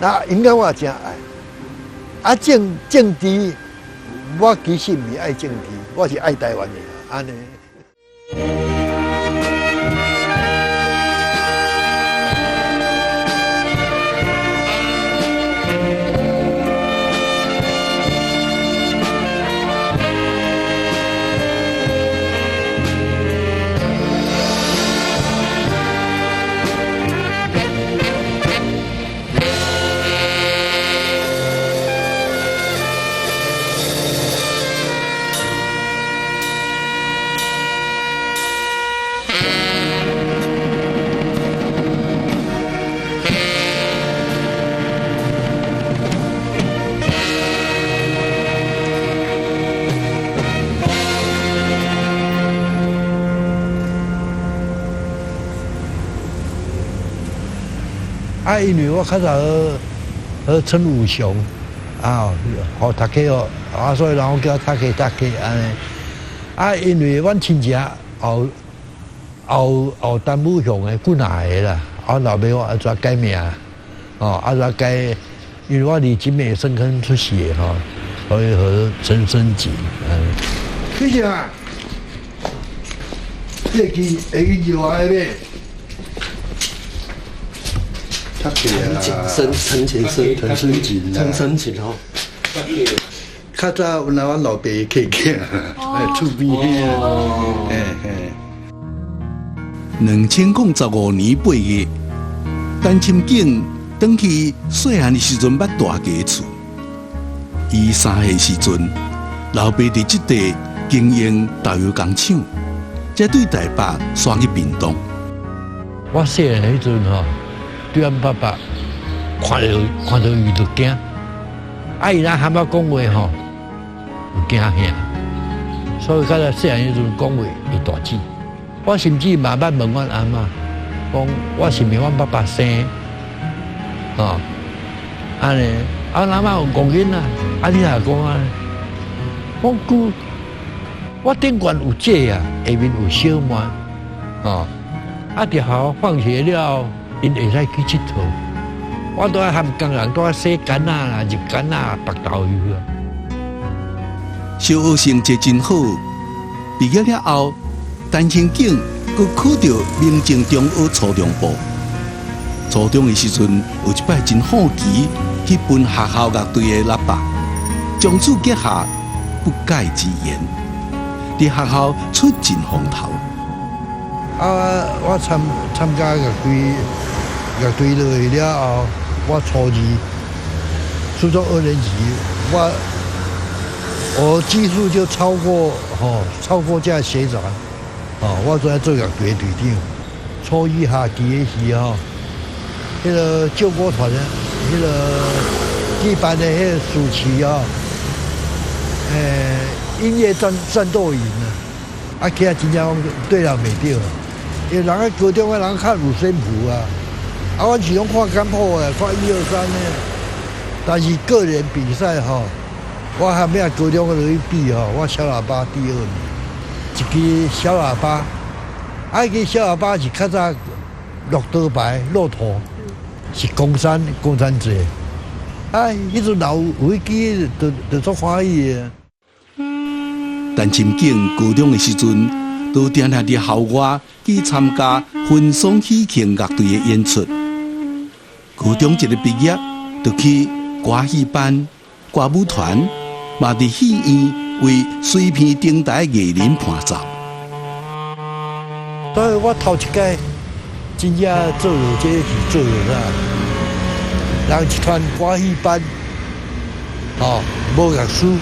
那音樂我也真愛。啊，政治，我其實毋是愛政治，我是愛台灣的，按呢。啊，因為我較早學陳武雄啊，學讀冊哦，啊，所以人叫我讀冊讀冊按呢。啊，因為阮親戚後後後陳武雄的幾若个啦，啊，老爸我按怎改名？哦，按怎改？因為我佇景美深坑出世的吼，所以號陳生錦。嗯。你啥？你會記會記招來未？陳生陳景生陳生錦，陳生錦吼。較早原來阮老爸客囝，哎，厝邊遐，嘿嘿。2015年8月，陳深景轉去細漢的時陣捌住過厝。伊3歲時陣，老爸佇這地經營豆油工廠，才對台北徙去屏東。我細漢彼陣吼，對阮爸爸看著伊就驚，啊，伊若含我講話吼，有驚嚇，所以較早細漢彼陣講話會大舌。我甚至嘛捌問阮阿嬤，講我是毋是阮爸爸生？吼，按呢，啊，阿嬤有講囡仔，啊，你若講按呢，我講我頂懸有姐啊，下面有小妹，吼，啊，佇學校放學了後，𪜶會使去𨑨迌。我都愛和工人都愛洗柑仔啦、入柑仔、白豆油啊。小學成績真好，畢業了後，陳深景閣考著明正中學初中部。初中的時陣，有一擺真好奇去分學校樂隊的喇叭，從此結下不解之緣。佇學校出盡風頭。啊，我參加樂隊，樂隊落去了後，我初二，初中二年級，我技術就超過吼，超過這學長，哦，我做做樂隊隊長。初一下期的時候，彼個救國團，彼個舉辦的彼個暑期啊，音樂戰鬥營啊，啊，起來真正對人袂著，因為人家高中的人較五線譜啊，啊，阮是攏看簡譜的，看一二三的。但是個人比賽吼，我和尾仔高中的落去比吼，我小喇叭第二名，一支小喇叭，啊，彼支小喇叭是較早駱駝牌駱駝，是公山做，啊，彼陣若有彼支，就足歡喜的。陳深景高中的時陣，都定定佇校外去參加芬桑喜慶樂隊的演出。高中一个畢業，就去歌戲班、歌舞團，嘛佇戲院為隨便登台藝人伴奏。所以我頭一擺真正做著這是做著啥？人一團歌戲班，吼，無樂師，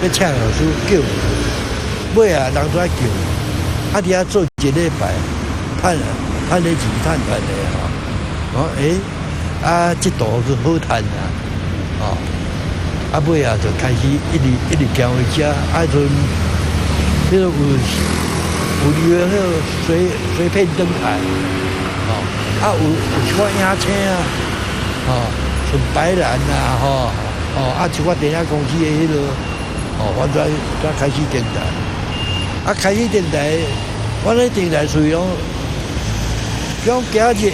欲請樂師叫，尾仔人都愛叫，啊，佇遐做一禮拜，趁趁咧錢，趁趁的吼。我講欸，啊，這途閣好趁啊，吼，啊，尾仔就開始一直一直行回遮，啊，陣彼個有入彼個隨便登台，吼，啊，有一寡影星啊，吼，像白蘭啊，吼，吼，啊，一寡電影公司的彼個，吼，我才開始登台，啊，開始登台，我咧登台屬於講，講今日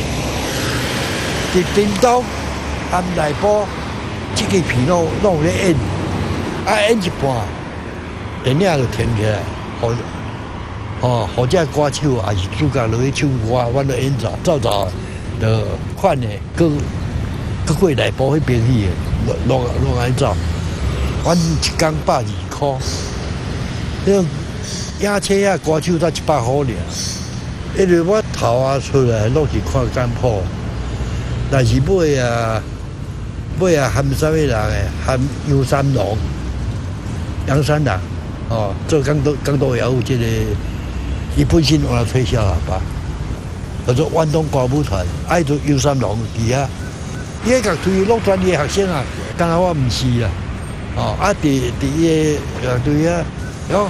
佇屏東，含內部這個片攏有咧演，啊演一半，電影就停起來，予吼予這歌手抑是主角落去唱歌，阮就演奏，走走就款的，閣閣過內部彼邊去的，攏攏愛走。阮一工120箍，彼種影車仔歌手才100箍爾。因為我頭仔出來攏是看簡譜，但是尾啊尾啊含啥物人的，含楊三郎、楊三郎哦，做港督港督也有這個，伊本身有來吹小喇叭，叫做遠東歌舞團，愛做楊三郎佇遐，伊個樂隊攏專業學生啊，敢若我毋是啦，哦，啊佇佇伊个樂隊遐，講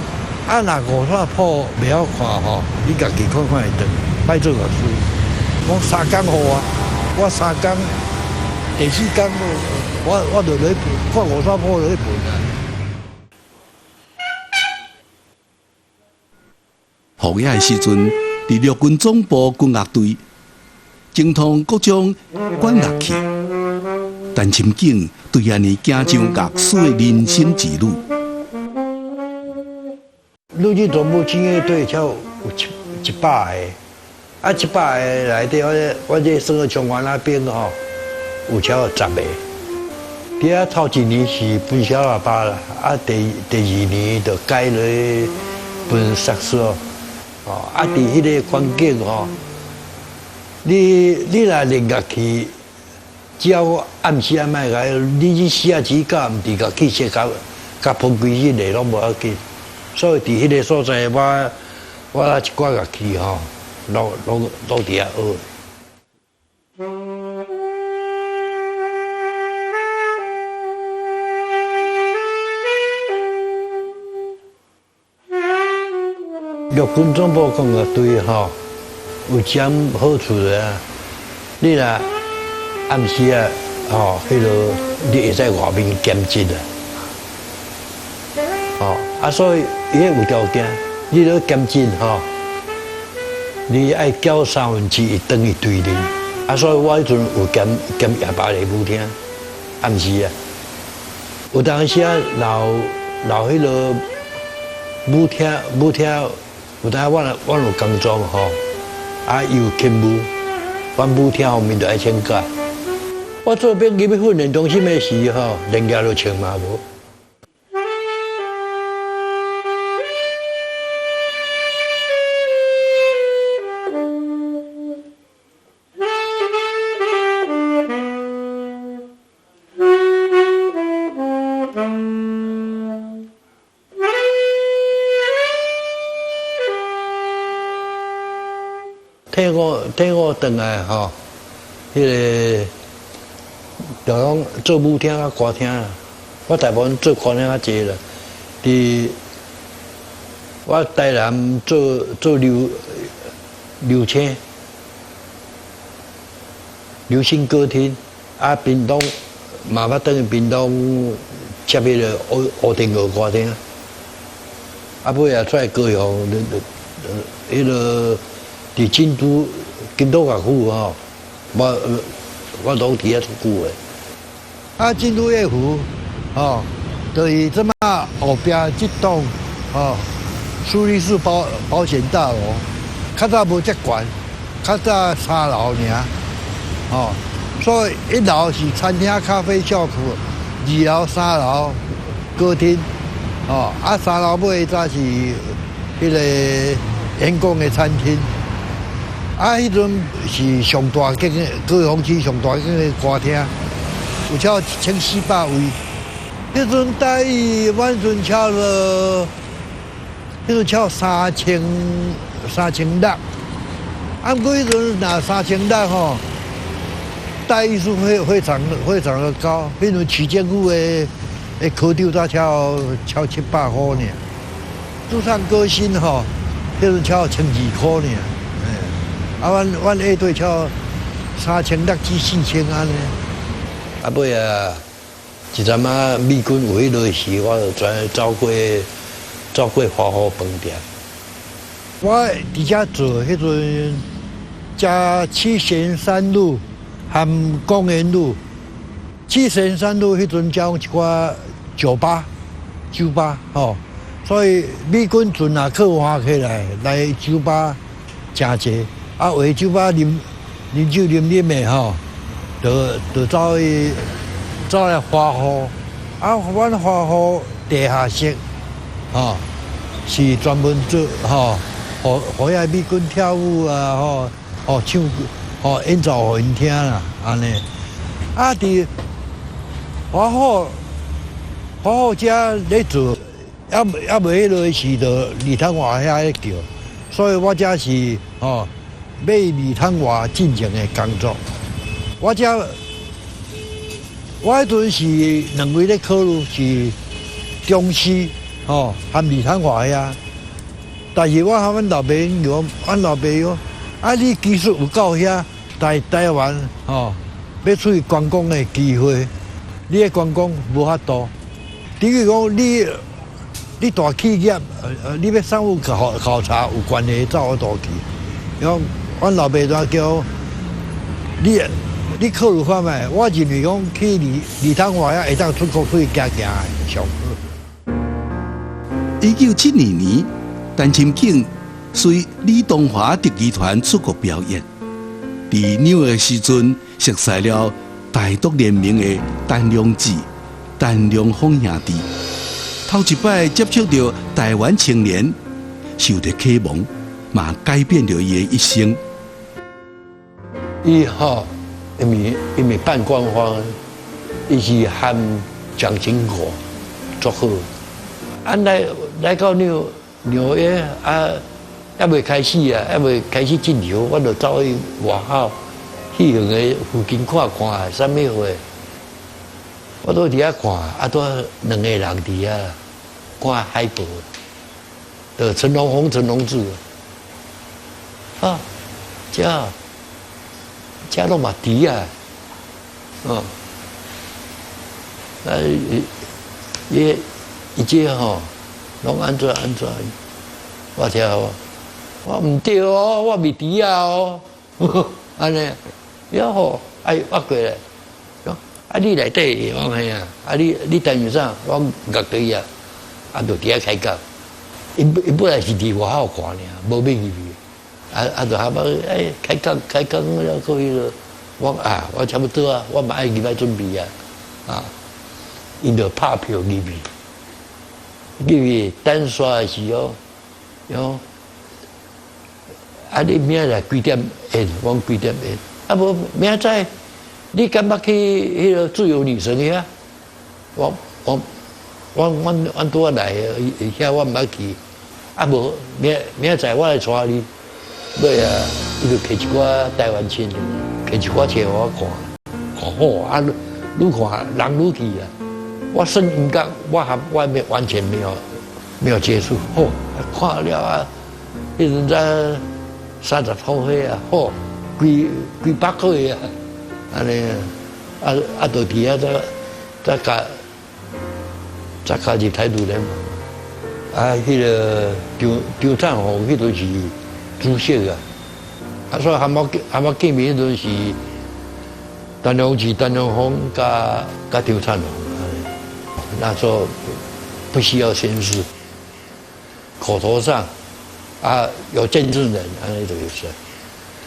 啊若五線譜袂曉看吼，你家己看看會當，莫做樂師。我三工予我，我三工，第四工我就咧看五線譜咧盤啊。服役的時陣，佇陸軍總部軍樂隊精通各種管樂器，陳深景對按呢行上樂師的人生之路。陸軍總部軍樂隊才有一百個，啊100個內底，我這算個長安那邊吼，有超過10個。佇遐頭一年是分小喇叭啦，啊第二年就改落分薩克斯。哦，啊！佇彼個環境吼，你若練樂器，只要我暗時啊莫來，你去寫字甲毋佇樂器室共共分開去練攏無要緊。所以佇彼個所在，我一寡樂器吼，攏攏攏佇遐學。陸軍總部管樂隊吼，有一點好處的啊！你若暗時啊，吼，彼落你會使外面兼職啊，吼啊，所以伊彼有條件，你咧兼職吼，你愛繳1/3轉去隊裡，啊，所以我彼陣有兼兼夜班的舞廳，暗時啊，有當時啊，若有彼落舞廳舞廳。有當我有工作吼，啊伊有勤務，阮舞廳方面就愛請假。我做兵入去訓練中心的時吼，連業就穿嘛無。退伍轉來吼，彼个就講做舞廳佮歌廳啦。我大部分做歌廳較濟啦。佇我台南做做流流星流星歌廳，啊，屏東嘛捌轉去屏東接彼个烏烏天鵝歌廳，啊，尾仔出來高雄，彼个佇京都京都樂府吼，我攏佇遐出久的。啊，京都樂府吼，就是這馬後壁這棟吼，蘇黎世保險大樓，較早無遮懸，較早三樓爾，吼，所以一樓是餐廳、咖啡 shop，二樓、三樓歌廳，吼，啊，三樓尾才是彼个員工的餐廳。啊，彼陣是上大間的高雄市上大間的歌廳，有超1400位。彼陣台語，阮陣超了，彼陣超3600。啊，毋過彼陣若3600吼，待遇是非常非常的高。彼陣市政府的科長才超超700箍爾，駐唱歌星吼，彼陣超1200箍爾。啊，阮樂隊超3600至4000按呢。啊，尾啊，一陣仔美軍有彼落時，我就轉走過華府飯店。我佇遮做彼陣，遮七賢三路和公園路，七贤三路彼陣遮有一寡酒吧、酒吧吼，所以美軍船若靠岸起來，來酒吧誠濟，啊，有的酒吧啉啉酒啉啉的吼，就走去華埠，啊，阮華埠地下室吼，是專門做吼，予遐美軍跳舞啊，吼，吼唱，吼演奏予𪜶聽啦，按呢。啊，佇華埠，華埠遮咧做，猶未彼落時，就李湯華遐咧叫，所以我遮是吼欲李湯華進前的工作。我遮我彼陣是兩位咧考慮是中視吼和李湯華遐，但是我和阮老爸講，阮老爸講，啊你技術有夠遐，台灣吼欲出去觀光的機會。你的觀光無法度，等於講你大企業，你欲商務考察有關係，才有法度去。講阮老爸就叫你，你考慮看覓？我認為講去李湯華遐會當出國去行行的上好。1972年，陳深景隨李東華特技團出國表演，佇紐約時陣熟似了台獨聯盟的陳良志、陳良鳳兄弟，頭一擺接觸著台灣青年，受著啟蒙，嘛改變著伊的一生。伊吼，因為半官方，伊是和蔣經國足好。啊，來到紐約啊，猶未開始啊，猶未開始進場，我就走去外口，戲院的附近看看，啥物貨。我都佇遐看，啊，拄兩個人佇遐看海報，就陳龍峰、陳龍志。啊，這攏嘛佇啊，哦，啊，伊這吼，攏按怎按怎，我聽我毋對哦，我袂佇啊哦，按呢，了吼，哎，我過來，講啊，你內底，我講嘿啊，啊你擔心啥？我樂對啊，啊，就佇遐開講，𪜶本來是佇外口看爾，無欲入去，啊啊，就哈要哎開講開講了過去了，我啊，我差不多啊，我嘛愛入來準備啊，啊，𪜶就拍票入去，入去等煞的時候，講啊，你明仔載幾點演？我講幾點演？啊無明仔載，你敢捌去彼個自由女神遐？我拄仔來，遐我毋捌去。啊無明仔載我來帶你。尾啊，伊就摕一寡台灣青年，摕一寡冊予我看，看好啊，愈看人愈去啊。我算音樂，我和外面完全沒有接觸。好，看了啊，彼陣才30多歲啊，好，幾幾百歲啊，按呢，啊啊，就佇遐才加入台獨聯盟。啊，彼個張燦鴻，彼陣是主席啊，啊，所以含我見面彼陣是陳良志、陳良鳳佮張燦鴻。那時候不需要宣誓，口頭上啊有見證人，按呢就是。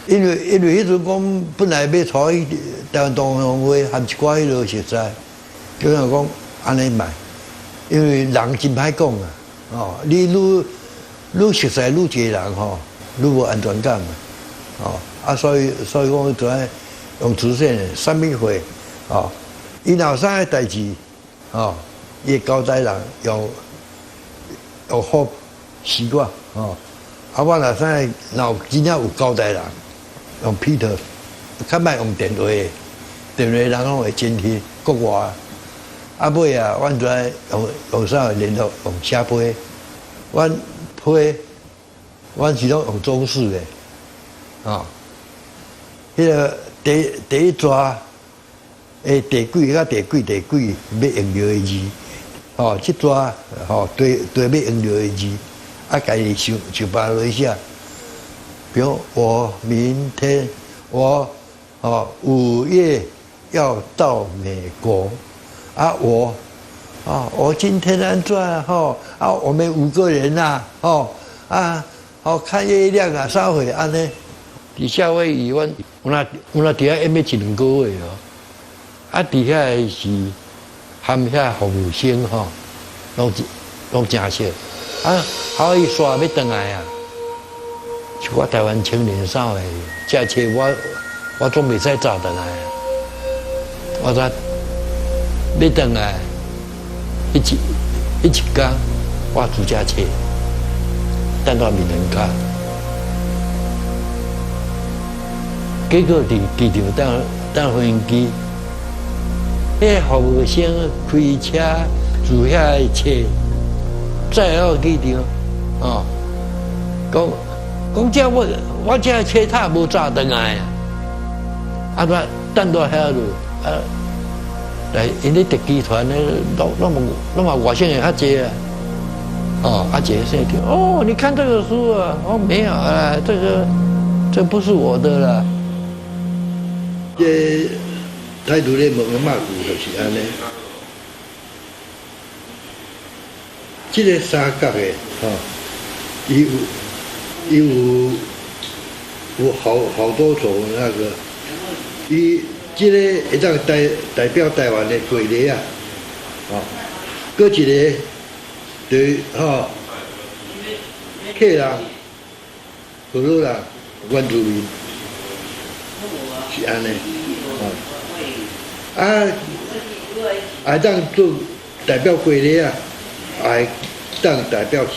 因為彼陣講本來欲帶去台灣同鄉會含一寡彼落熟似，叫人講按呢莫，因為人真歹講啊，哦，你愈熟似愈濟人吼，愈無安全感嘛，哦，啊，所以講就愛用直線的，啥物會，哦，伊若有啥個代誌，哦，伊會交代人用好習慣，哦，啊，我若啥若有真正有交代人，用 Peter，較莫用電話，電話人攏會真去國外，啊尾啊，阮就愛用啥聯絡，用寫批，阮批，阮是攏用中式的，哦，彼個第一逝的地鬼佮地鬼地鬼欲用著的字，哦，這逝吼對欲用著的字，啊，家己想想辦法寫。比如我明天我哦5月要到美國，啊我，啊我今天按怎吼，啊我們五個人啊，吼啊，好看月亮啊，啥貨按呢？佇夏威夷，阮有若有若佇遐演欲一兩個月哦，啊佇遐是含遐服務生吼，攏誠熟，啊，好伊煞欲轉來啊，一寡台灣青年啥貨，這車我總袂使走轉來啊，我才欲轉來，彼一工我自駕車等到眠人卡，結果佇機場等等飛機，彼服務生開車自遐的車載到機場，哦，講講這我這車塔無載轉來啊，啊，我等到遐落啊，來𪜶咧特機團咧，攏嘛外省的較濟啊，哦，啊，一个姓丁，哦，你看這個書啊，哦，沒有啊，這不是我的啦。這態度咧問個馬具就是按呢。這個三角的吼，伊有好多種那個，伊這個會當代表台灣的國禮啊，吼，閣一個就是吼，客人、荷魯人、原住民是按呢，吼，啊，會當做代表國禮啊，會當代表是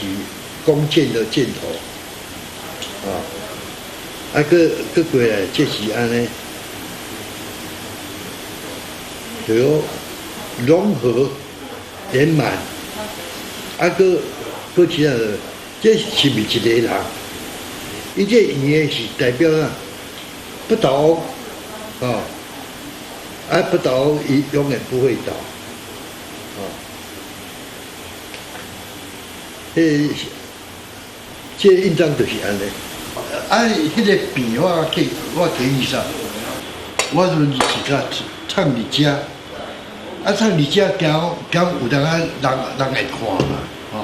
弓箭的箭頭，啊，啊，閣過來，這是按呢，就講融合圓滿，啊，閣其他的，這是毋是一個人？伊這圓的是代表啥？不倒，啊，啊不倒，伊永遠不會倒，啊，這個印章就是按呢。啊，彼個片我給伊啥？我陣是甲藏佇遮，啊藏佇遮，驚驚有當仔人會看嘛，吼！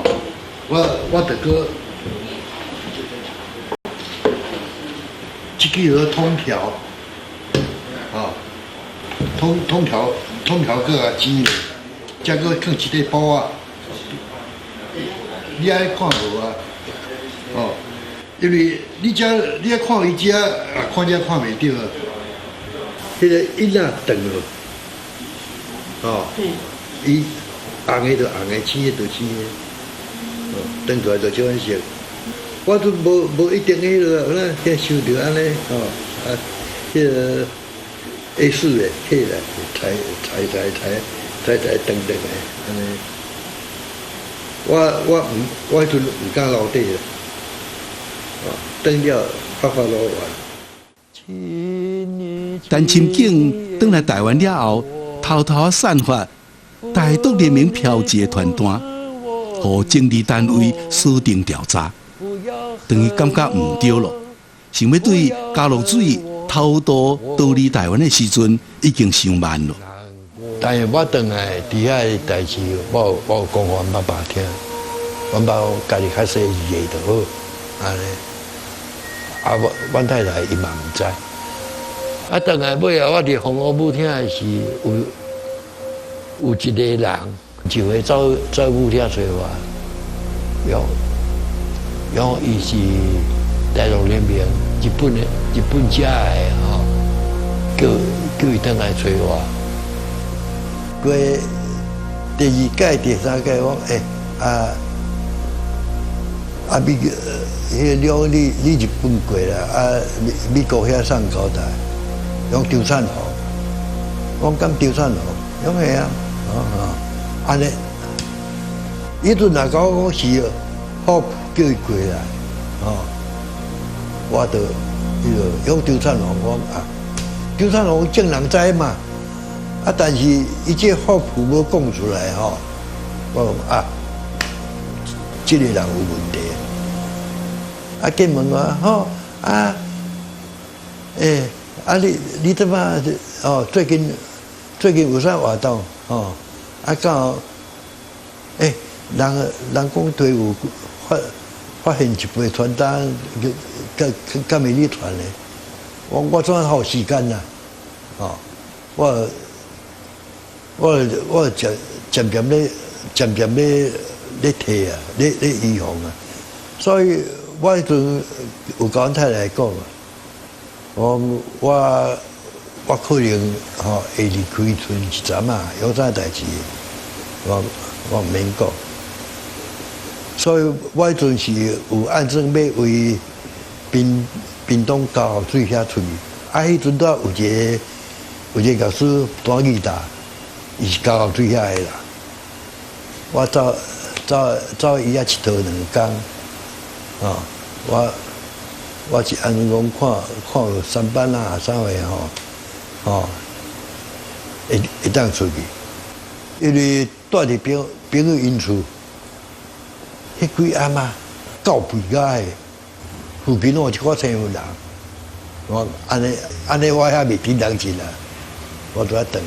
我著閣，這支叫做通條，吼，通條閣共剪，才閣囥一個包仔，你愛看無啊？哦，因為你遮你愛看伊遮，啊看遮看袂著啊。彼個印仔斷落，哦，伊紅的就紅的，青的就青的，哦，斷出來就這款色。我都無一定彼落，咱先收著按呢，哦，啊，彼個 A4的起來，裁裁裁裁裁裁斷斷的，按呢。我彼陣毋敢留底啦，哦，斷了發發落完。陳深景轉來台灣了後，偷偷散發台獨聯盟標誌的傳單，予政治單位鎖定調查。當伊感覺毋對咯，想欲對加洛水偷渡逃離台灣的時陣，已經傷慢咯。但是我轉來佇遐的代誌，我有講予阮爸爸聽，阮爸家己較細熱就好，按呢。啊，我阮太太伊嘛毋知。啊，轉來尾仔，我佇紅烏舞廳的時，有一個人就會走舞廳揣我，講伊是大陸聯盟日本遮的吼，叫伊轉來揣我。過第二屆、第三屆，我講欸啊啊美，彼個了你日本過來啊，美國遐送交代，講張燦豪，我講敢張燦豪，講會啊，哦哦，按呢，彼陣若講講是好叫伊過來，哦，我就彼個講張燦豪講啊，張燦豪眾人知嘛，啊，但是伊這個福無講出來吼，我講啊，這個人有問題。啊，見問我吼啊，欸，啊你這擺哦最近最近有啥活動？吼，啊，剛好，欸，人人講隊有發現一批傳單，敢敢會你傳的？我怎好時間啦？哦，我漸漸咧退啊，咧預防啊。所以我彼陣有共阮太太講啊，我可能吼會離開賰一陣仔，有啥代誌，我毋免講。所以我彼陣是有按算欲為屏東高校水遐出去，啊，彼陣拄有一個牧師彈吉他，伊是高校水遐的啦。我走伊遐𨑨迌2工，哦，我是按怎講看看有三班啊啥貨吼，哦，會當出去，因為住佇朋友𪜶厝，彼幾暗啊，夠肥仔的，附近攏有一寡生有人，我按呢我遐袂緊張真啊，我就愛轉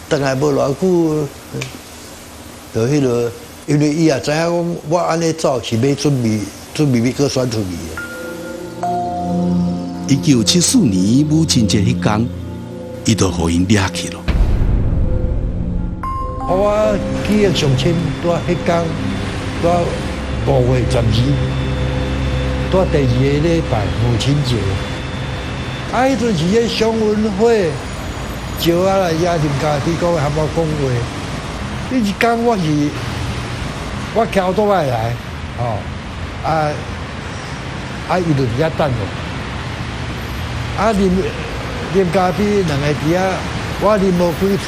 來，轉來無偌久，就彼個，因為伊也知影講我按呢走是欲準備欲閣選出去的。1974年母親節彼工，伊就予𪜶掠去囉。我記憶上深，拄彼工，拄5月12，拄第二個禮拜母親節。啊，彼陣是彼商文會招我來遮啉咖啡，講含我講話。彼一工我騎歐多擺來，吼，啊啊，伊就佇遐等我。啊，啉咖啡，兩個佇遐，我啉無幾喙，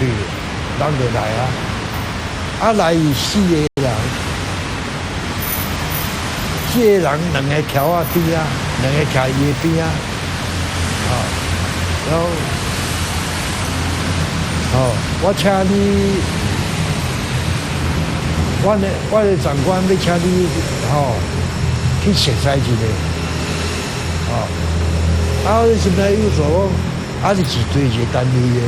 人就來啊。啊，來是四個人，四個人兩個徛我邊仔，兩個徛伊的邊仔，哦，然後，哦，我請你，阮的長官欲請你，吼，去熟似一下，哦，啊，我心內有數講，啊，你是對一個單位的，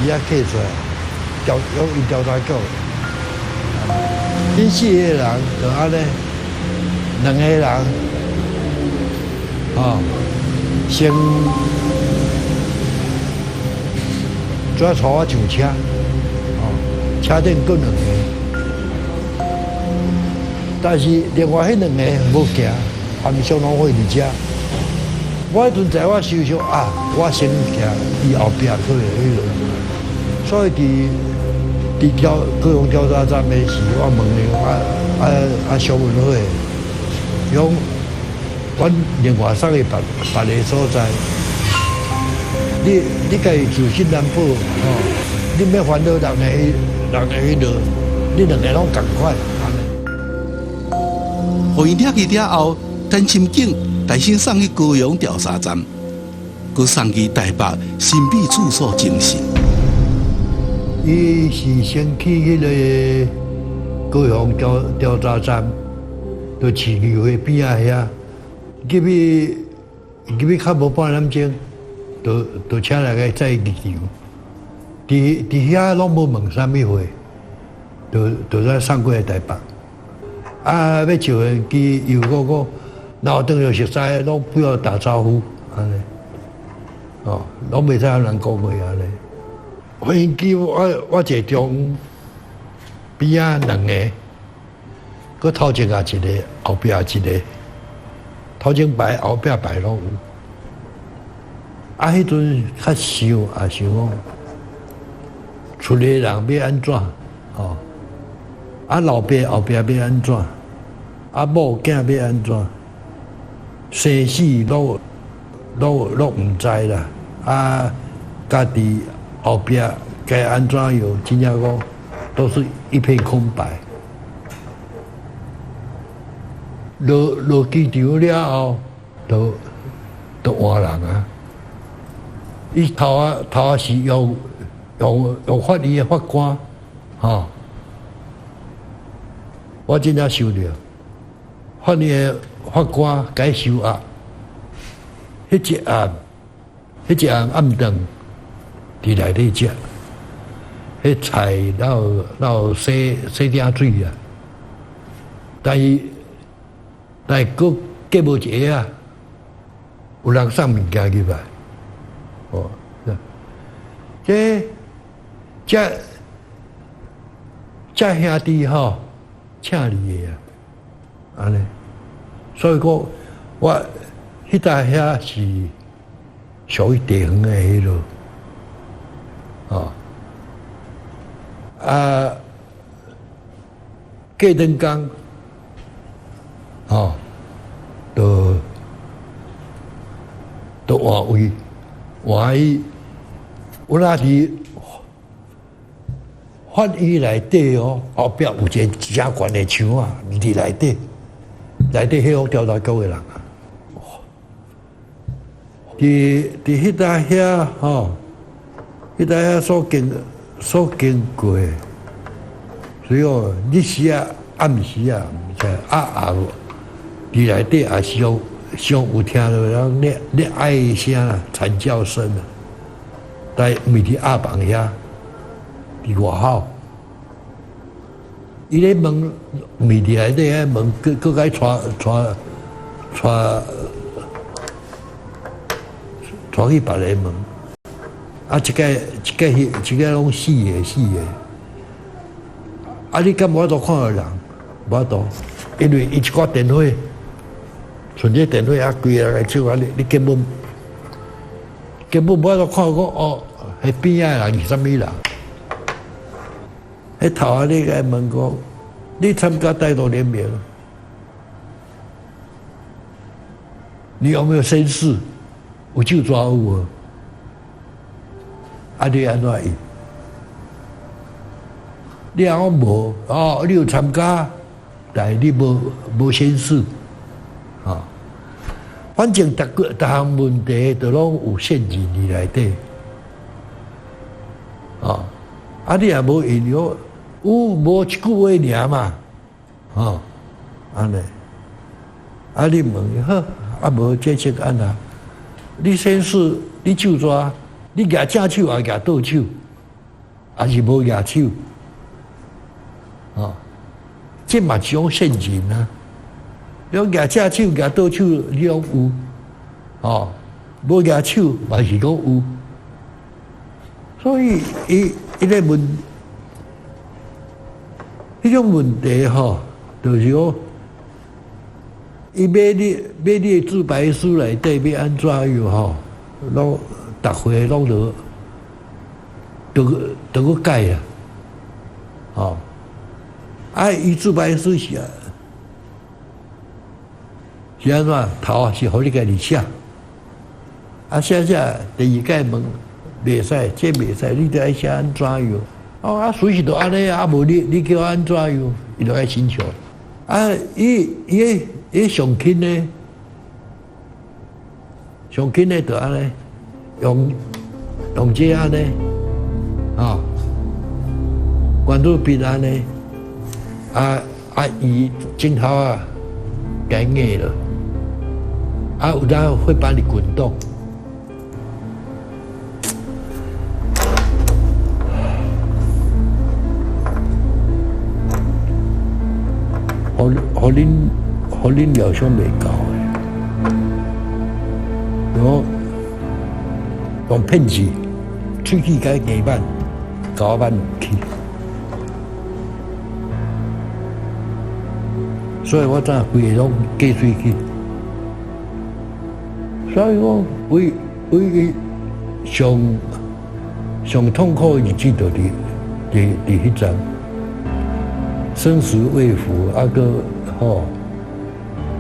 伊也客出來。調用伊調查局，恁四個人就按呢，兩個人，吼，先主要帶我上車，哦，車頂閣兩個，但是另外彼兩个無行，含雙攏會佇遮。我彼陣在我想想啊，我先行，伊後壁去的彼落。所以佇高雄調查站的時，我問伊啊小文會，伊講，阮另外送去別个所在，你家己自身難保，吼，你欲煩惱人的彼落，你兩個攏仝款。予𪜶掠去了後，陳深景重新送去高雄調查站，閣送去台北神秘處所偵訊。伊是先去彼个高雄調查站，就市議會邊仔遐，入去較無半點鐘，就請來個載入場。佇遐攏無問啥物話，就再送過來台北。啊，欲召喚機又閣講，若有當著熟似，攏不要打招呼，按呢，哦，攏袂使佮人講話按呢。飛機我坐中邊仔兩个，閣頭前也一个，後壁也一个，頭前排後壁排攏有。啊，彼陣較想也想講，厝裡人欲按怎？吼，啊，老爸後壁欲按怎？啊，某囝欲按怎？生死攏毋知啦。啊，家己後壁該按怎樣，真正講都是一片空白。落機場了後，就換人啊。伊頭仔是用法院的法官，吼，我真正想著，法院的法官共收押，彼一暗暗頓。佇內底食，彼菜哪有哪有洗洗點水啊？但是但是閣過無一下啊，有人送物件入來，哦，這這這兄弟吼，請你的啊，按呢，所以講我彼搭遐是屬於地方的彼落，哦，啊，過兩工，哦，就就換位，換去，我那佇法院內底哦，後壁有一個真懸的牆啊，佇內底，內底彼個調查局的人啊，佇佇彼搭遐吼，彼搭遐所經所經過，所以哦，日時啊、暗時啊，毋知啊啊，佇內底也是有上有聽著人咧咧哀聲啊、慘叫聲啊，但毋是佇鴨房遐，佇外口，伊咧問，毋是佇內底遐問，閣閣共伊帶帶帶帶去別个問，啊，這個這個這個攏死的死的，啊，你敢無法度看著人？無法度，因為伊一掛電火，剩這電火啊，規个人來笑啊，你你根本根本無法度看講哦，彼邊仔的人是啥物人？彼頭仔你共伊問講，你參加台獨聯盟，你有沒有宣誓？有手紙有無？啊，你按怎應？你若講無哦，你有參加，但是你無無宣誓，啊，反正逐個逐項問題都攏有陷阱佇內底，啊，啊，你若無應用，有無一句話爾嘛，吼，按呢，啊，你問伊好，啊無這這按怎？你宣誓，你手紙，你舉正手抑舉倒手，抑是無舉手？哦，這嘛一種陷阱啊！你講舉正手、舉倒手，你講有，哦，無舉手嘛是講有。所以，伊伊個問，彼種問題吼，就是講，伊買你買你的自白書內底欲按怎樣吼，攏逐回攏著著著閣改啊，吼。啊！伊自白書是啊，是按怎？頭是予你家己寫，啊寫寫，第二擺問袂使，這袂使，你著愛寫按怎樣？哦啊，隨時都按呢啊，無你你叫我按怎樣？伊就愛親像。啊，伊伊伊上輕的，上輕的就按呢，用用這按呢，啊，圓珠筆按呢。啊啊！伊鏡頭啊，共伊壓了，啊有當會把你滾動，予予恁予恁料想袂到的，用用騙子，喙齒共伊硬挽，共我挽去。所以我怎規个攏假喙齒，所以講唯唯一上上痛苦的日子就佇佇佇彼陣，生死未卜，啊閣吼，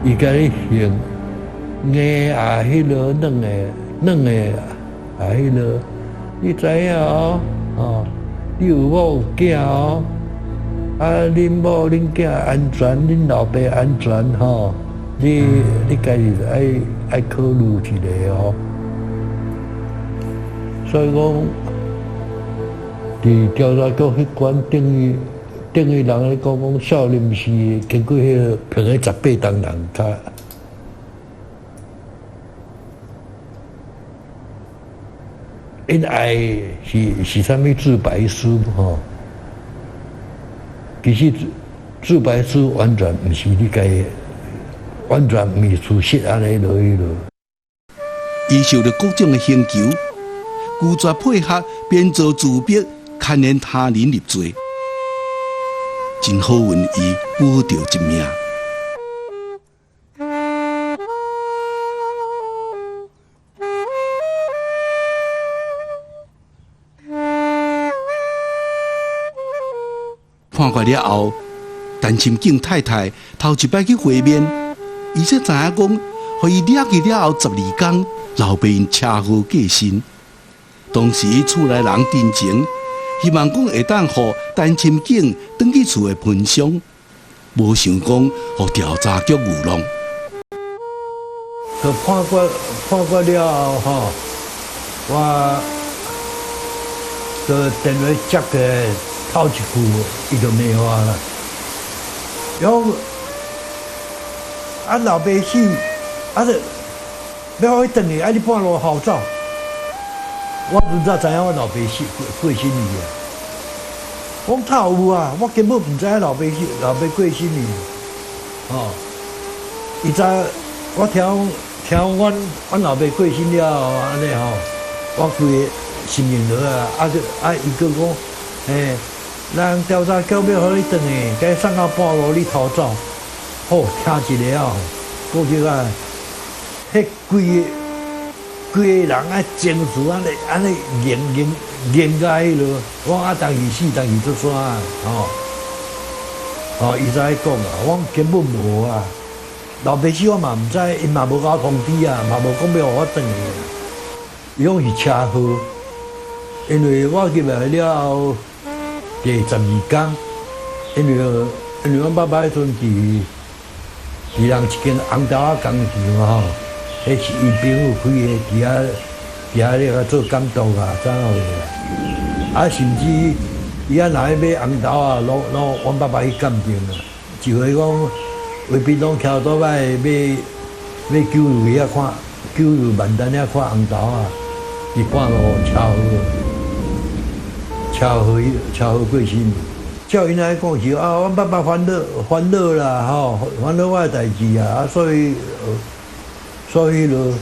伊共你還硬啊，彼落軟的軟的啊，彼落，你知影哦？吼，你有某有囝哦？啊，恁某恁囝安全，恁老爸安全吼，你你家己愛愛考慮一下哦。所以講，佇調查局彼關等於等於人咧講講少林寺經過彼個騙彼十八銅人較 𪜶愛是啥物自白書吼？其實自白書完全毋是你家，完全毋是事實按呢落去落。伊受著各種的刑求，拒絕配合編造自白，牽連他人入罪，真好運伊保著一命。判決了後，陳欽景太太頭一擺去會面，伊才知影講，予伊掠去了後12工，老爸𪜶車禍過身。當時厝內人真情，希望講會當予陳欽景轉去厝的奔喪，無想講予調查局愚弄。就判決了後吼，我就電話接起來，頭一句伊就罵我啦。然後啊老爸死，啊就欲予伊轉去，啊你半路逃走。我陣才知影我老爸死過身去啊！我講透有啊，我根本毋知影老爸死，老爸過身去。哦，伊知我聽講阮老爸過身了後，按呢吼，我規个心情落啊，啊伊閣講，欸，人調查局欲予你轉去，共你送到半路你逃走，好聽一下哦，講實在，彼規個人啊情緒按呢凝甲彼落，我講啊，當時死當時做啥吼？哦，伊才講啊，我講根本無啊，老爸死我嘛毋知，𪜶嘛無共我通知啊，嘛無講欲予我轉去啊。伊講是車禍，因為我入來了後第12工，因為阮爸爸彼陣佇人一間紅豆仔工廠吼。彼是伊朋友開的，佇遐咧共做監督啊，怎樣啊？啊，甚至伊啊若欲買紅豆仔，攏阮爸爸去鑑定啊。一回講，魏斌攏騎倒擺買九如遐看，九如萬丹遐看紅豆仔，佇半路車禍過身。照𪜶來講是啊，阮爸爸煩惱啦，吼，煩惱我的代誌啊，所以咯，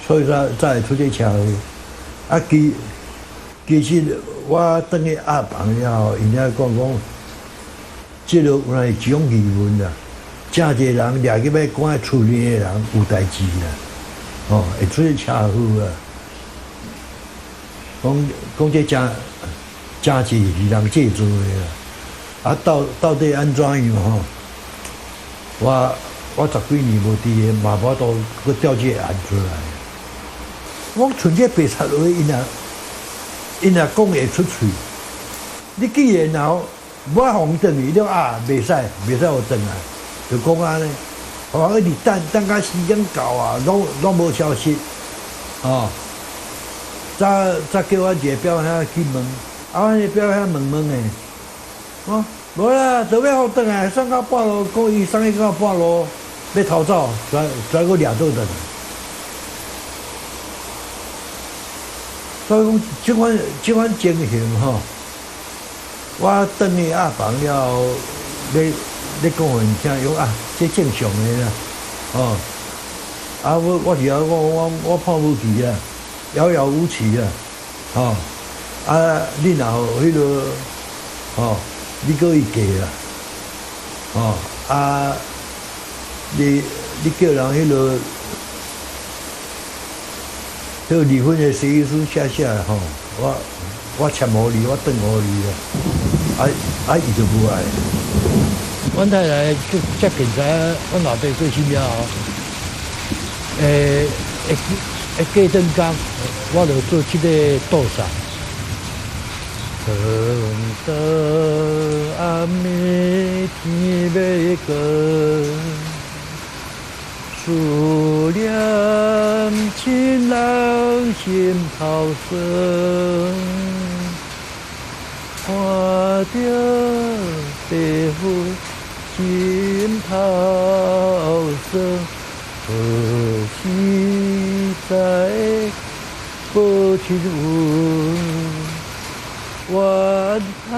所以才會出這車禍。啊，其實我轉去押房了後，𪜶遐講，這个原來是一種疑問啦。誠濟人掠入去關佇厝裡的人有代誌啦，哦，會出這車禍啊。講這誠濟是人製造的啦。啊，到底按怎樣吼？我10幾年無佇个，嘛無法度閣調這個案出來。我像這白賊話，𪜶若講會出喙，你既然若無愛予𪜶轉去，你啊袂使，袂使予轉來，就講按呢。我一直等等到時間到啊，攏無消息，哦。才叫阮一個表兄去問，啊，阮個表兄問問的，哦，無啦，就欲予轉來，送到半路，講伊送去到半路。欲逃走，再閣掠倒轉來。所以講，這款情形吼，我轉去押房了後，咧講予𪜶聽，講啊，這正常的啦，哦，啊，我是講我判無期啊，遙遙無期啊，哦，啊，你若有彼个，哦，你閣去過啦，哦，啊。你叫人彼个離婚的協議書寫寫吼，我簽予你，我轉予你啦，啊伊就無愛。阮太太接近知影阮老爸過身了後，會過轉工，我就做這個倒送。等到暗暝天欲光。思念親人心頭酸，看著爸母心頭酸，何時才會報仇親怨叹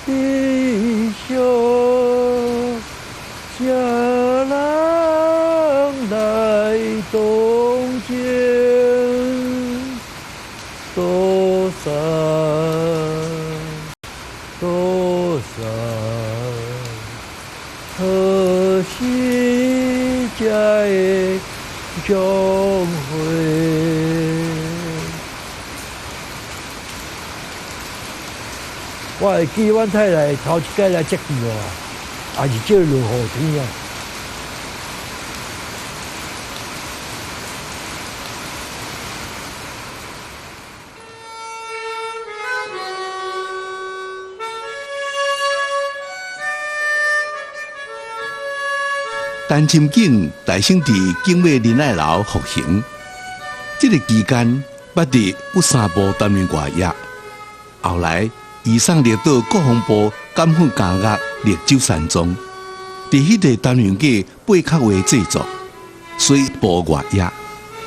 悲傷，這人來同情，多少多少，何時才會相會？我會記阮太太頭一擺來接見我，也是這落雨天啊。陳深景诞生佇景美仁愛樓福興，這个期間捌佇有三部擔任外役，後來移送列島國防部監訓監獄綠洲山莊，佇彼個擔任過貝殼畫製作、水部外役，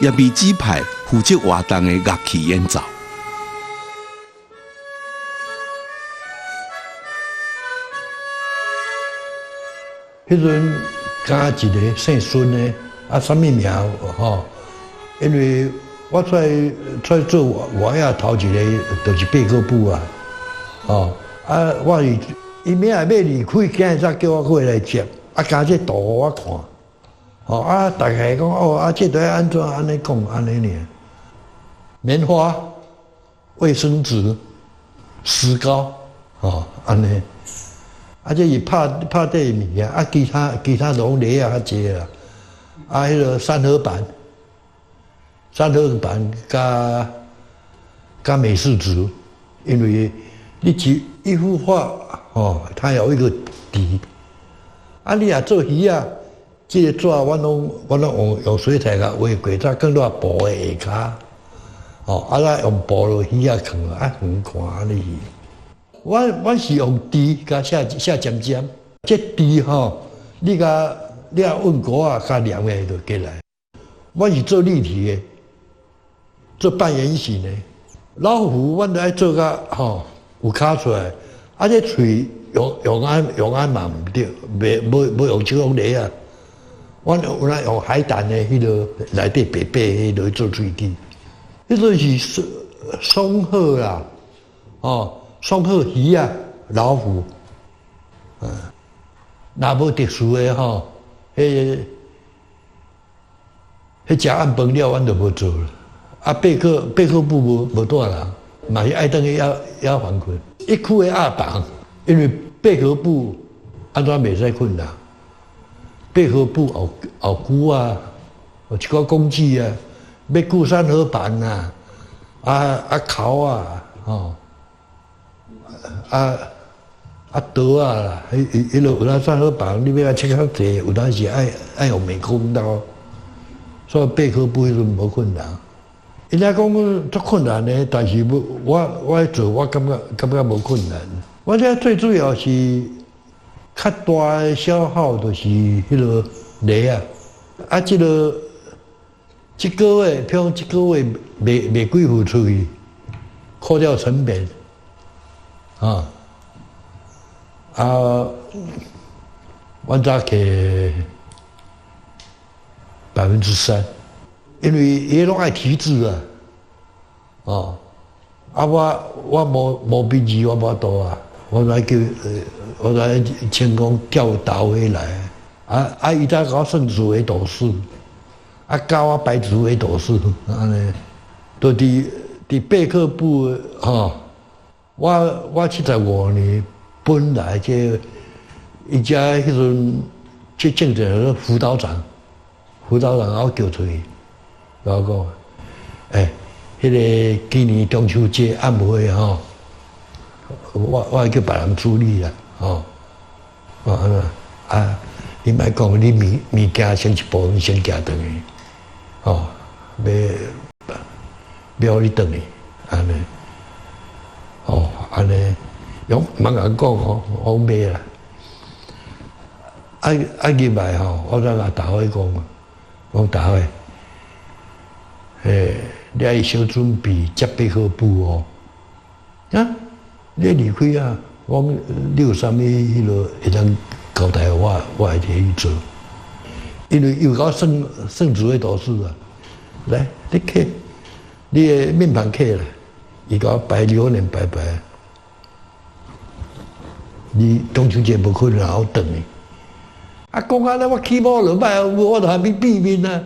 也被指派負責活動的樂器演奏。彼陣加一个姓孫的，啊，啥物名吼？因為我出來做外役頭一个就是貝殼布啊，吼啊！我是伊明仔欲離開，今日才叫我過來接，啊，加這圖予我看，吼啊，大概講哦，啊，這著愛按怎按呢講按呢爾。棉花、衛生紙、石膏，吼，按呢。啊，這是拍拍底的物件，啊，其他攏螺仔較濟啦。啊，彼个三合板，三合板佮美式紙，因為你一幅畫哦，它有一個底。啊，你若做魚仔，這个紙我攏用水彩共畫過，再放落布的下跤，哦，啊，咱用布落魚仔囥，啊，遠看按呢。我是用豬共寫寫尖尖，這豬吼，你共你若揾糊仔共黏的就過來。我是做立體的，做半圓形的。老虎，阮著愛做甲吼有跤出來，啊，這喙用按嘛毋對，袂無用這種螺仔。阮有那用海膽的彼个內底白白彼个做喙齒，彼个是松鶴啦，哦。松鶴魚仔、老虎，若無特殊的吼，彼食暗飯了，阮就無做了。啊，貝殼布無帶人，嘛是愛轉去抑還困。一區的鴨房，因為貝殼布按怎袂使睏人？貝殼布後久啊，有一寡工具啊，欲顧三合板啊，啊鉤啊，吼。啊啊刀仔啦，彼落有當三合板，你欲愛切較濟，有當時愛用美工刀，所以貝殼布彼陣無困難。𪜶遐講足困難的，但是我做，我感覺無困難。我這最主要是較大的消耗，就是彼个螺仔。啊，這个這个月，譬如講這个月賣幾副出去，扣掉成本。啊！啊，阮早給3%，因為伊攏愛題字啊，哦，啊我無筆字，我無法度啊，我來叫，我來成功調倒回來，啊伊才共我算數的度數，啊教我排除的度數，按呢，就佇貝殼布吼。我75年本來這伊遮彼陣這政治輔導長，輔導長我叫出去，我講，欸，彼个今年中秋節暗會吼，我會叫別人處理啦，吼，我按怎啊？你莫講，你物件先一部分先寄轉去，吼，欲予你轉去，按呢。哦，按呢，用毋通講吼，我買啦。啊入來吼，我才共大伙講，講大伙，欸，你愛小準備接備好布哦。啊，你離開啊，我講你有啥物彼落會當交代我，我會去做。因為又搞算算指揮導師啊，來，你刻，你的面盤刻啦，伊共我擺榴蓮擺擺。你中秋節無可能好轉去。啊，講按呢，我起毛落擺，我就還欲變面啊。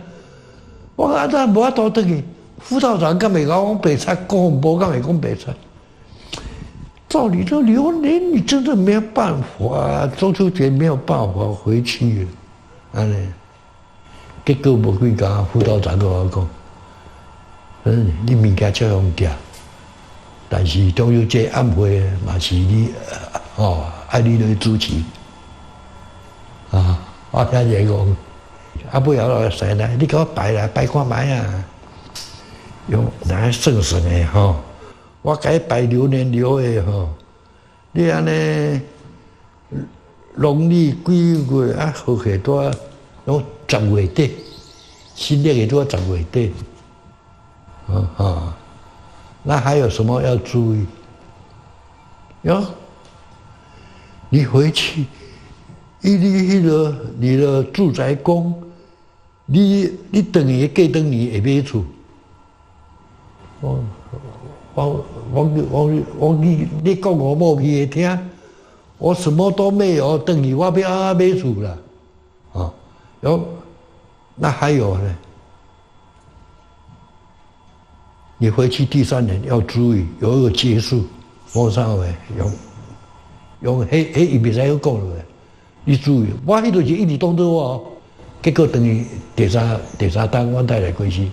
我講啊，怎無法度轉去？輔導長敢會共我講白賊，國防部敢會講白賊？照理說榴蓮，你真的沒有辦法，中秋節沒有辦法回去，按呢。結果無幾工，輔導長佮我講，你物件照樣寄，但是中秋節晚會嘛是你，哦，愛你來主持。啊，我聽伊講，啊，尾後來使來，你共我擺來擺看覓啊？用來算算的吼，我共你擺榴蓮留的吼，你按呢農曆幾月啊？好起拄啊，攏10月底，新曆的拄啊10月底，啊啊，那還有什麼要注意？喲，你回去，伊你彼個你的住宅公，你轉去過轉年會買厝。我我我我我你你講我某去會聽，我什麼都沒有，轉去我欲按怎買厝啦？啊，喲，那還有呢？你回去第三年要注意，有一個結束，我啥話用用，彼彼伊袂使閣講落來，你注意，我彼陣是一直當做我，結果轉去第三冬，阮太太過身。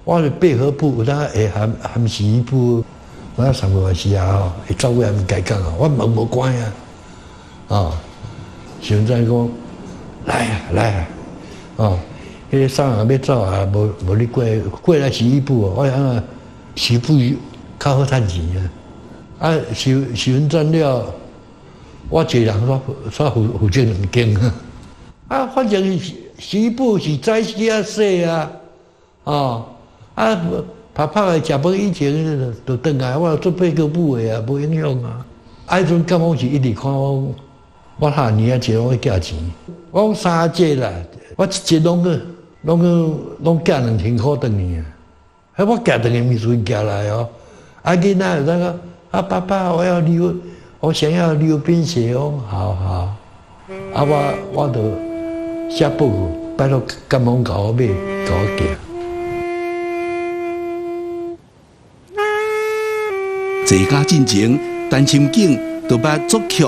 我是配合部，有當會含含洗衣布，我上個時啊吼，會走過來共講啊，我門無關啊，哦，現在講來啊來啊，哦，彼個送人欲走啊，無無你過過來洗衣布，我想啊，洗布較好趁錢啊，啊，收收完錢了，我一個人煞煞負負責兩間啊，啊，反正洗衣布是早起啊洗啊，哦。啊，拍拍的食飯以前就轉來，我做八個母的啊，無影響啊。啊，彼陣感覺是一直看我，我下年啊，一個攏寄錢，我講三節啦，我一節攏去攏去攏寄2000箍轉去啊。彼我寄轉去毋是寄來哦。啊，囡仔有當講，啊爸爸，我要溜，我想要溜冰鞋哦，好好。啊，我我就寫報告，拜託監方共我買，共我寄。坐監進前，陳深景就捌作曲。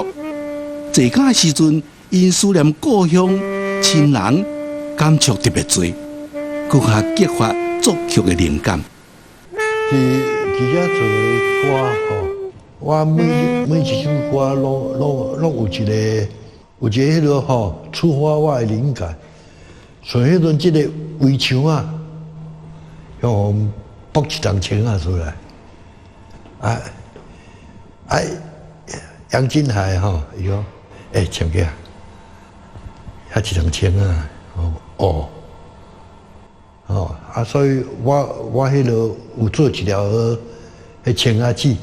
坐監時陣，因思念故鄉親人，感觸特別濟，閣較激發作曲的靈感。佇佇遮做的歌吼，我每每一首歌攏攏攏有一個有一個彼落吼觸發我的靈感。像彼陣這個圍牆啊，用駁一層牆仔出來。啊啊！楊金海吼，伊講，欸，深景，遐一層牆啊，哦，哦，啊，所以我我彼落有做一條彼青仔子，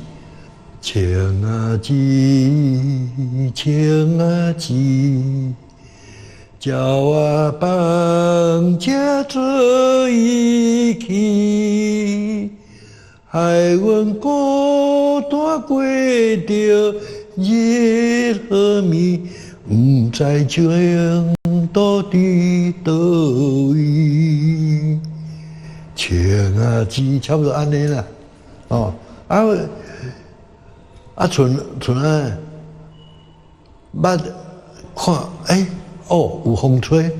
青仔子，青仔子，鸟仔放食做伊去。害阮孤單過著日和暝，毋知情途佇佗位。青仔子差不多按呢啦，哦，啊啊，賰賰啊，捌看，欸，哦，有風吹，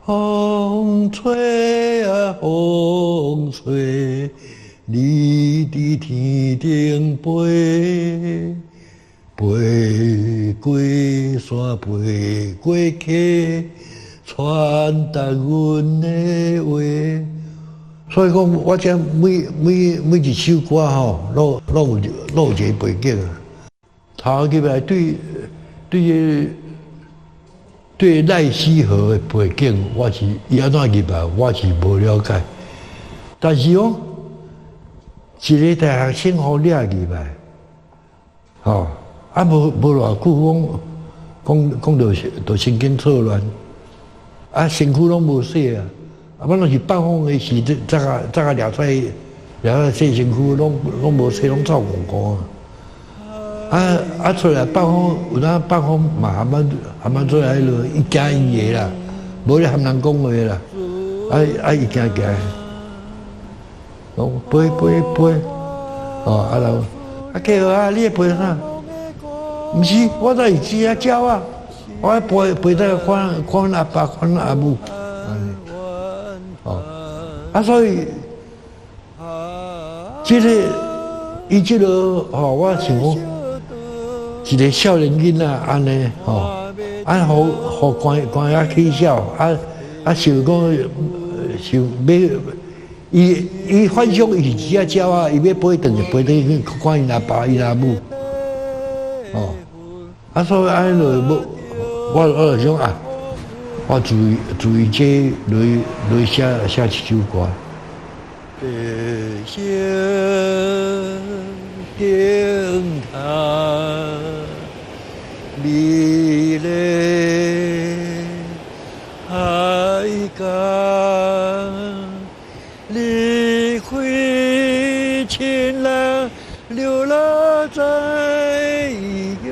風吹啊風吹。你佇天頂飛，飛過山，飛過溪，傳達阮的話。所以講，我這每每每一首歌吼，攏攏有攏有一個背景啊。頭入來對對對賴西河的背景，我是伊按怎入來，我是無了解。但是講。一个大學生予掠入來，吼，啊無偌久講講講就神經錯亂，啊身軀攏無洗啊，啊阮攏是放風的時陣，才共掠出來，掠出來洗身軀，攏無洗，攏臭糊糊啊！啊出來放風，有當放風嘛，含出來彼落，伊驚伊的啦，無咧含人講話啦，啊伊行行，講飛飛飛，哦啊然後啊客戶啊，你咧飛啥？毋是，我在是一隻鳥仔，我飛飛在看看阿爸，看阿母，哦，啊所以，這個伊這個吼，我想講，一個少年囡仔按呢吼，啊，予予官官仔起痟，啊想講想欲，伊幻想伊是一隻鳥仔，伊欲飛轉去飛轉去看𪜶阿爸𪜶阿母。哦，啊，所以按呢就無，我就想啊，我注意注意這來來寫寫一首歌。白色燈塔，美麗海港，離開親人流落在異鄉，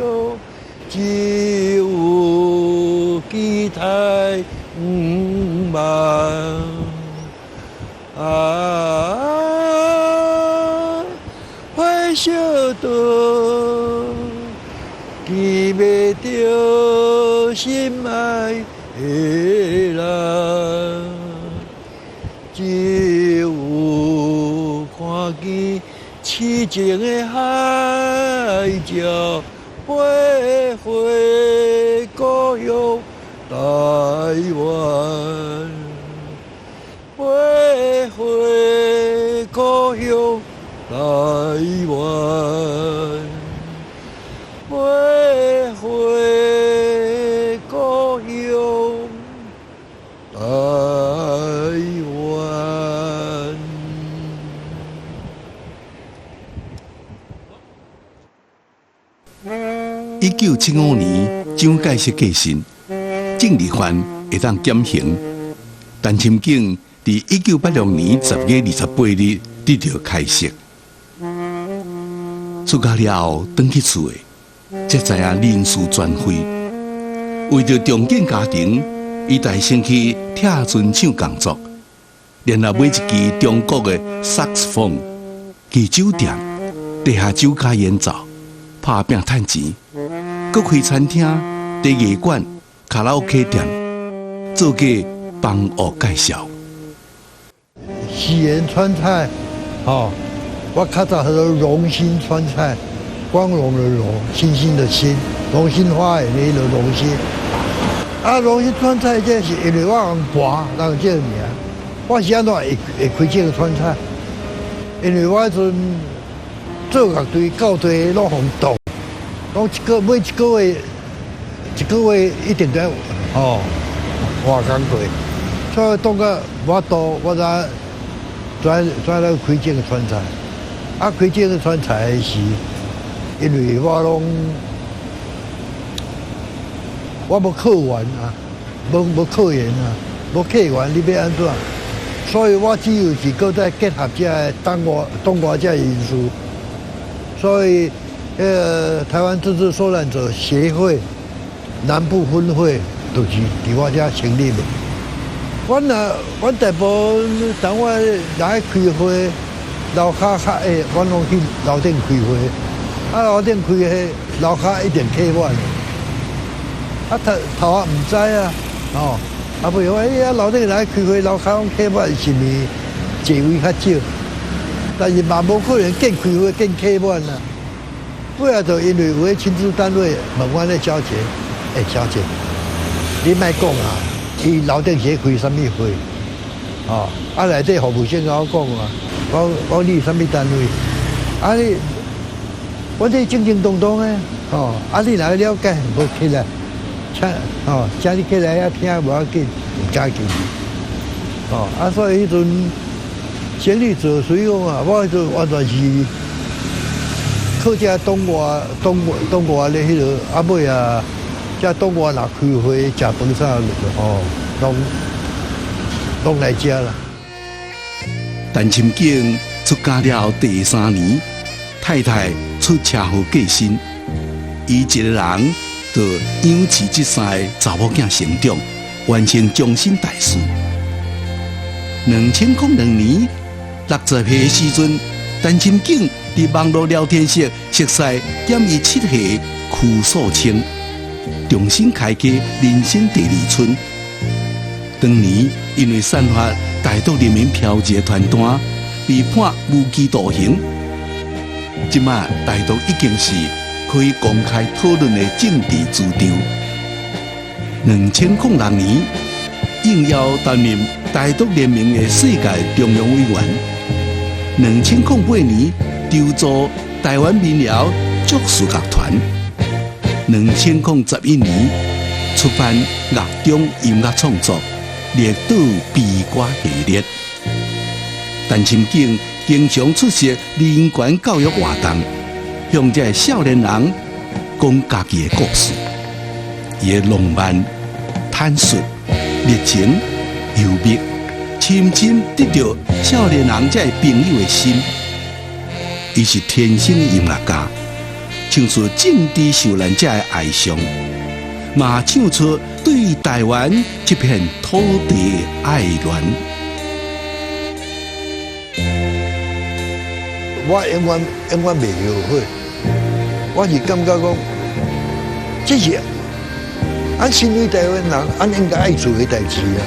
只有期待夢。啊，回首倒，記袂著心愛的人，只有看見痴情的海鳥飛回故鄉台灣，飛回故鄉台灣，飛回故鄉台灣。1975年，蔣介石過身，政治犯會當減刑。陳深景佇1986年10月28日得著開釋。出獄了後，轉去厝的，才知影人事全非。為著重建家庭，伊帶先去拆船廠工作，然後買一支中國的薩克斯風，去酒店、地下酒家演奏，拍拚趁錢，閣開餐廳、茶藝館、卡拉 OK 店，做過幫樂介紹。喜園川菜，哦，我較早叫做榮興川菜，光榮的榮，星星的星，榮興花園的那個榮興。啊，榮興川菜這是因為我人盤，人這個名。我是按怎會開這個川菜？因為我彼陣做樂隊、到隊攏予擋，攏一個每一個月，一個月一定得哦換工課，所以當個無法度，我才轉來開這個川菜。啊，開這個川菜是，因為我攏我無客源啊，無客源啊，無客源，你欲按怎？所以我只有是閣再結合這個黨外這個人士，所以，台灣政治受難者協會南部分會就是佇我遮成立的。阮若阮大部分當我來開會，樓跤較下，阮攏去樓頂開會。啊，樓頂開會，樓跤一定客滿。啊，頭頭仔毋知啊，吼。啊，不如哎呀，樓頂來開會，樓跤攏客滿，是毋座位較少？但是嘛，無可能見開會見客滿啊。尾仔就因為有个親子單位問阮咧小姐，欸，小姐，你莫講啊，伊樓頂是咧開啥物會？哦，啊內底服務生共我講啊，講講你是啥物單位？啊你，阮這正正當當的，吼，啊你若欲了解，無起來，請，吼，請你起來遐聽無要緊，毋敢緊，吼，啊所以彼陣先去做，所以講啊，我就完全是靠這黨外黨黨外的彼個，啊尾啊，這黨外若開會食飯啥，吼，攏攏來遮啦。陳深景出家了後第三年，太太出車禍過身，伊一个人就養飼這三个查某囝成長，完成終身大事。2002年60歲時陣，陳深景佇網路聊天室熟識減伊7歲柯素清，重新開啟人生第二春。當年因為散發台獨人民標誌的傳單，被判無期徒刑。這馬台獨已經是可以公開討論的政治主張。2006年，應邀擔任台獨聯盟的世界中央委員。2008年，籌組台灣民謠爵士樂團。2011年，出版樂中音樂創作《列島悲歌》系列。陳深景經常出席人權教育活動，向這个少年人講家己的故事。伊的浪漫、坦率、熱情、幽默，深深得著少年人這个朋友的心。伊是天生的音樂家，唱出政治受難者的哀傷，嘛唱出對台灣這片土地的愛戀。我永遠永遠袂後悔，我是感覺講，這是俺身為台灣人，俺應該愛做的代誌啊。